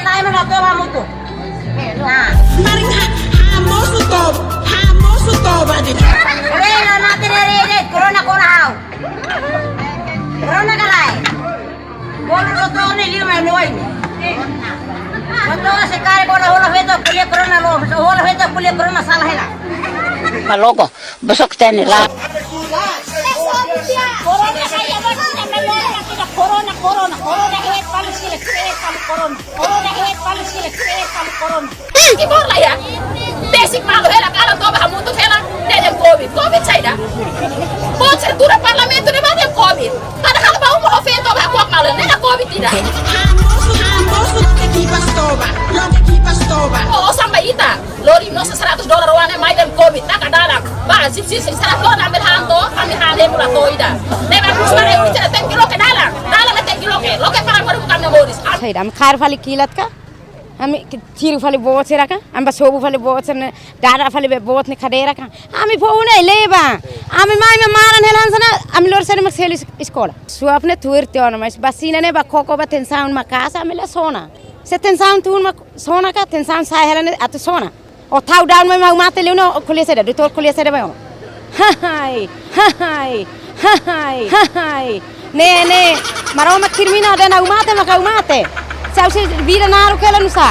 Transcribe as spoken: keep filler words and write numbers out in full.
Lae, mana toba mutu. Nah. Marin ha, hamosu toba, hamosu toba de. Rei, na, na, tene, rei, rei, corona, corona, hau. Corona ka lae. Bolu doutór ne'e liu mai noin. Doutór se kare bolu hola feto ko'alia corona lo, hola feto ko'alia corona sala hela. Maloko, bosok tene la. Corona, corona, corona, corona, eh, palu sila, eh, palu corona. Corona, eh, palu sila, eh, palu corona. Ih, ki bor la ya. Besik malu hela kalan toba hamutuk hela. Ne'e dehan covid. Covid saida. Voucher dura parlamentu ne'ebá dehan covid. Padahal ba uma ho fe toba hakuak malu. Ne'e dehan covid ida. Hamosu, hamosu, loke kipas toba. Loke kipas toba. Oh, samba ita. Lori nosa seratus dolar wan ne'e mai dehan covid. Taka dalan. Ba, sip, sip, sip, seratus dolar ambil han to, kami han he mula to ida. Ne'ebá terus mana yang bicara tenke loke dalan. Dalan ne'e tenke loke. Loke para baru bukan moris. Saida, ami kaer fali kilat ka? Ami ke tiru fali voucher ka? Ami ba sobu fali voucher ne'e, dada fali be voucher ne'e kadeira ka? Ami povu ne'e leba. Ami mai mamaran hela hanesan ne'e, ami lori sena mak selu es-, eskola. Suap ne'e tuir tiha ona, mas vacina ne'e ba koko ba tensaun maka'as, ami la sona. Se tensaun tun mak sona ka, tensaun sa'e hela ne'e atu sona. O tau daun mai mau mate liu no, ko'alia saida, doutór ko'alia saida mai o. Hahai, hahai, hahai, hahai. Ne'e, ne'e, Maromak kriminál dehan ha'u mate, maka ha'u mate. Se ha'u sei vida naruk hela nusá.